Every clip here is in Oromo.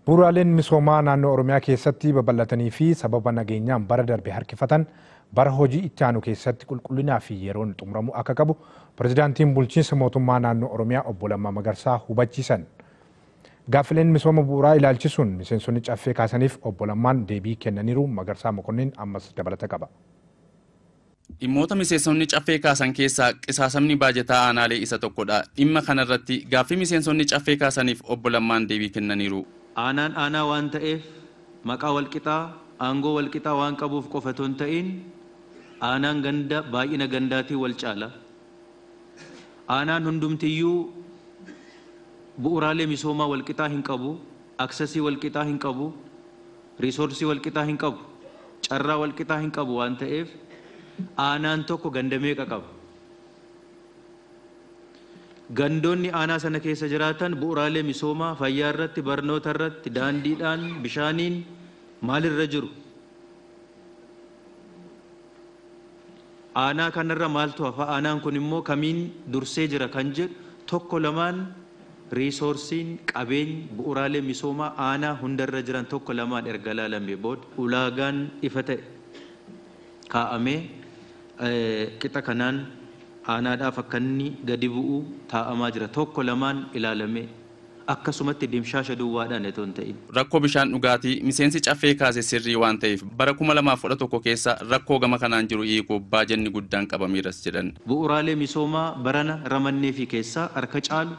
Bu'uuraaleen misoomaa naannoo Oromiyaa keessatti babal'atanii fi sababa nageenyaan bara darbe harkifatan bara hojii itti aanu keessatti qulqullinaa fi yeroon xumuramu akka qabu pirezidaantiin bulchiinsa mootummaa naannoo Oromiyaa obbo Lammaa Magarsaa hubachiisan. Gaaffileen misooma bu'uuraa ilaalchisuun miseensonni caffee kaasaniif obbo Lammaan deebii kennaniiru. Magarsaa Mokonnin ammas dabalata qaba. Dhimmoota miseensonni caffee kaasan keessaa qisaasamni baajataa aanaalee isa tokkodha. Dhimma kanarratti gaaffii miseensonni caffee kaasaniif obbo Lammaan deebii kennaniiru. Aanaan aanaa waan ta'eef maqaa walqixaa aangoo walqixaa waan qabuuf qofa otoo hin ta'in aanaan ganda baay'ina gandaatiin wal caala. Aanaan hundumtiyyuu bu'uuraalee misoomaa walqixaa hin qabu, aksesii walqixaa hin qabu, riisoorsii walqixaa hin qabu, carraa walqixaa hin qabu waan ta'eef aanaan tokko ganda meeqa qaba? Gandoonni aanaa sana keessa jiraatan bu'uuraalee misoomaa fayyaa irratti, barnoota irratti, daandiidhaan, bishaaniin maalirra jiru? Aanaa kanarra maaltu hafa? Aanaan kun immoo kamiin dursee jira kan jedhu tokko lamaan riisoorsiin qabeenyi bu'uuraalee misoomaa aanaa hundarra jiran tokko lamaan erga ilaalamee booda ulaagaan ifa ta'e kaa'amee qixa kanaan aanaadhaaf akka inni gadi bu'u taa'amaa jira. Tokko lamaan ilaalamee akkasumatti dimshaasha duwwaadhaan otoo hin ta'in. Rakkoo bishaan dhugaatii miseensi caffee kaase sirrii waan ta'eef bara 2011 keessa rakkoo gama kanaan jiru hiikuuf baajanni guddaan qabameeras jedhan. Bu'uuraalee misoomaa barana ramannee fi keessaa harka caalu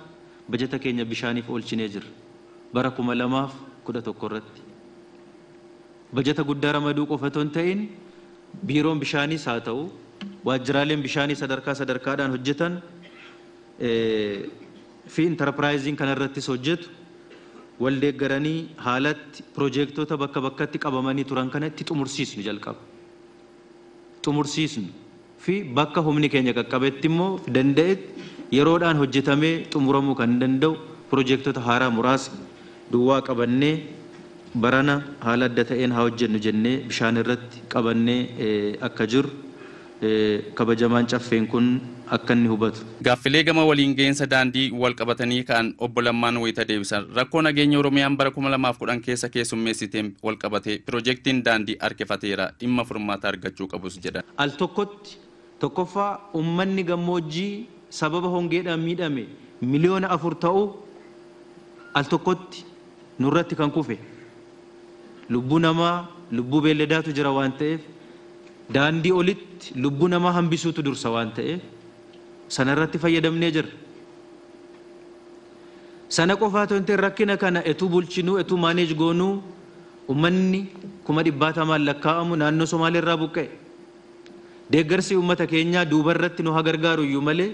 bajata keenya bishaaniif oolchinee jirra. Bara 2011 irratti. Bajata guddaa ramaduu qofa otoo hin ta'in biiroon bishaaniis haa ta'u waajjiraaleen bishaanii sadarkaa sadarkaadhaan hojjetan fi intarpiraayiziin kanarrattis hojjetu wal deeggaranii haalatti piroojeektoota bakka bakkatti qabamanii turan kana itti xumursiisnu jalqaba. Xumursiisnu fi bakka humni keenya qaqqabetti immoo danda'etti yeroodhaan hojjetamee xumuramuu kan danda'u piroojeektoota haaraa muraasa duwwaa qabannee barana haala adda ta'een haa hojjennu jennee bishaan irratti qabannee akka jiru kabajamaan caffeen kun akka inni hubatu. Gaaffilee gama waliin gahinsa daandii wal qabatanii ka'an obbo Lammaan wayita deebisan rakkoo nageenya Oromiyaan bara 2010 keessa keessummeessiteen wal qabate piroojeektiin daandii harkifateera dhimma furmaata argachuu qabus jedhan. Al tokkotti tokkoffaa uummanni gammoojjii sababa hongeedhaan miidhame 4 miliyoona ta'u al tokkotti nurratti kan kufe lubbuu namaa lubbuu beelladaatu jira waan ta'eef daandii olitti lubbuu namaa hambisuutu dursa waan ta'eef sanarratti fayyadamnee jirra. Sana qofaa otoo hin ta'in rakkina kana etuu bulchinuu etuu maaneej goonuu uummanni 100,000 lakkaa'amu naannoo Somaaleerraa buqqa'e. Deeggarsi uummata keenyaa duubarratti nu haa gargaaru iyyuu malee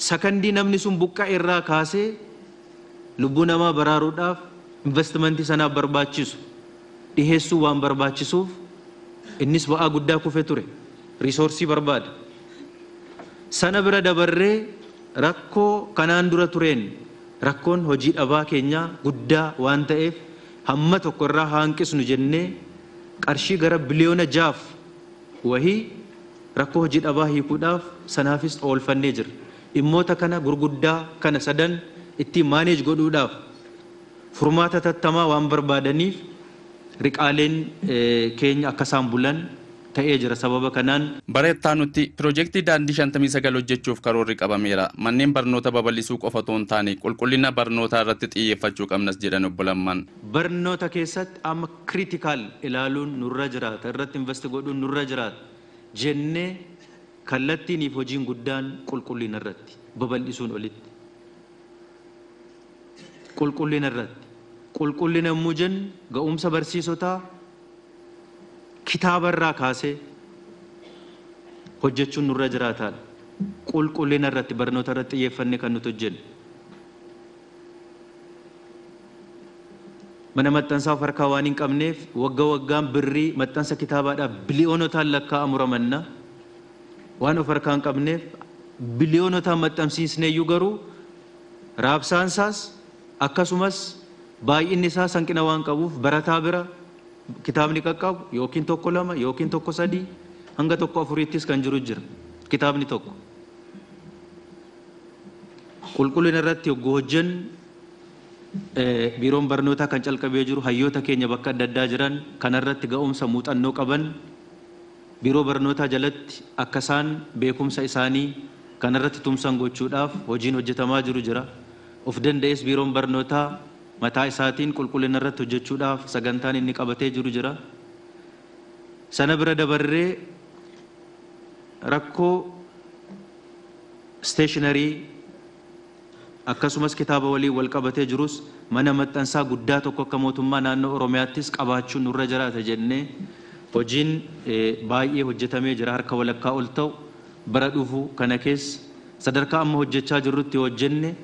sakandii namni sun buqqa'e irraa kaasee lubbuu namaa baraaruudhaaf investimentii sanaaf barbaachisu dhiheessuu waan barbaachisuuf innis ba'aa guddaa kufe ture riisoorsii barbaada. Sana bira dabarree rakkoo kanaan dura tureen rakkoon hojii dhabaa keenyaa guddaa waan ta'eef hamma tokko irraa haa hanqisnu jennee qarshii gara 6 biliyoona wahii rakkoo hojii dhabaa hiikuudhaaf sanaafis oolfannee jirra. Dhimmoota kana gurguddaa kana sadan ittiin maaneej godhuudhaaf furmaata tattamaa waan barbaadaniif riqaaleen keenya akka isaan bulan ta'ee jira sababa kanaan. Bara itti piroojeektii daandii 59 hojjechuuf karoorri qabameera. Manneen barnoota babal'isuu qofa otoo hin taane qulqullina barnootaa irratti xiyyeeffachuu qabnas jedhan obbo Lammaan. Barnoota keessatti amma kiritikaal ilaaluun nurra jiraata irratti investi godhuun nurra jiraata jennee kallattiiniif hojiin guddaan qulqullina irratti babal'isuun olitti. Qulqullina irratti. Qulqullina yommuu jennu ga'umsa barsiisotaa kitaaba irraa kaasee hojjechuun nurra jiraataadha. Qulqullina irratti barnoota irratti xiyyeeffannee kan nuti hojjennu. Mana maxxansaa of harkaa waan hin qabneef wagga waggaan birrii maxxansa kitaabaadhaaf biliyoonotaan lakkaa'amu ramanna. Waan of harkaa hin qabneef biliyoonotaan maxxansiisneeyyuu garuu raabsaan isaas akkasumas baay'inni isaa hanqina waan qabuuf barataa bira kitaabni qaqqabu yookiin 1 2 yookiin 1 3 hanga 1 4ttis kan jiru jira kitaabni tokko. Qulqullina irratti yogguu hojjennu Biiroon barnootaa kan calqabee jiru hayyoota keenya bakka adda addaa jiran kanarratti ga'umsa muuxannoo qaban biiroo barnootaa jalatti akka isaan beekumsa isaanii kanarratti tumsan gochuudhaaf hojiin hojjetamaa jiru jira. Of danda'es biiroon barnootaa mataa isaatiin qulqullina irratti hojjechuudhaaf sagantaan inni qabatee jiru jira. Sana bira dabarree rakkoo isteeshinarii akkasumas kitaaba waliin wal qabatee jirus mana maxxansaa guddaa tokko akka mootummaa naannoo Oromiyaattis qabaachuun nurra jiraata jennee hojiin baay'ee hojjetamee jira. Harka walakkaa ol ta'u bara dhufu kana keessa sadarkaa amma hojjechaa jirrutti hojjenne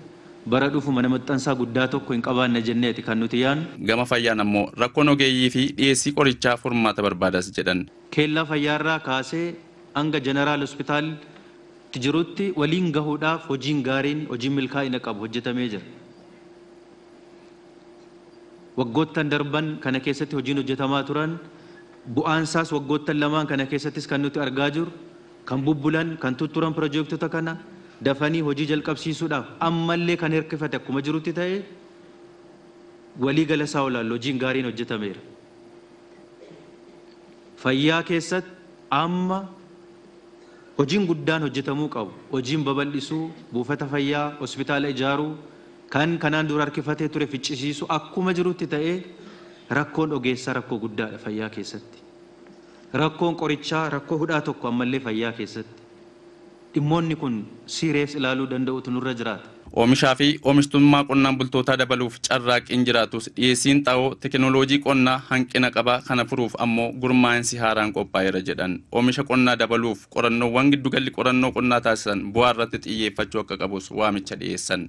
bara dhufu mana maxxansaa guddaa tokko hin qabaanne jenneeti kan nuti yaadnu. Gama fayyaan ammoo rakkoon ogeeyyii fi dhiyeessii qorichaa furmaata barbaadas jedhan. Keellaa fayyaarraa kaasee hanga jeneraal hospitaalitti jirutti waliin gahuudhaaf hojiin gaariin hojiin milkaa'ina qabu hojjetamee jira. Waggoottan darban kana keessatti hojiin hojjetamaa turan bu'aan isaas waggoottan lamaan kana keessattis kan nuti argaa jirru kan bubbulan kan tutturan piroojektota kana dafanii hojii jalqabsiisuudhaaf ammallee kan hirkifate akkuma jirutti ta'e walii gala isaa olaallu hojiin gaariin hojjetameera. Fayyaa keessatti amma hojiin guddaan hojjetamuu qabu. Hojiin babal'isuu, buufata fayyaa, hospitaala ijaaruu kan kanaan dura harkifatee ture ficcisiisu akkuma jirutti ta'e rakkoon ogeessaa rakkoo guddaadha fayyaa keessatti. Rakkoon qorichaa rakkoo hudhaa tokko ammallee fayyaa keessatti. Dhimmoonni kun siirees ilaaluu danda'utu nurra jiraata. Oomishaa fi oomishtummaa qonnaan bultootaa dabaluuf carraaqqiin jiraatus dhiyeessiin xaa'oo teekinooloojii qonnaa hanqina qaba. Kana furuuf ammoo gurmaa'insi haaraan qophaa'eera jedhan. Oomisha qonnaa dabaluuf qorannoowwan giddugalli qorannoo qonnaa taasisan bu'aa irratti xiyyeeffachuu akka qabus waamicha dhiyeessan.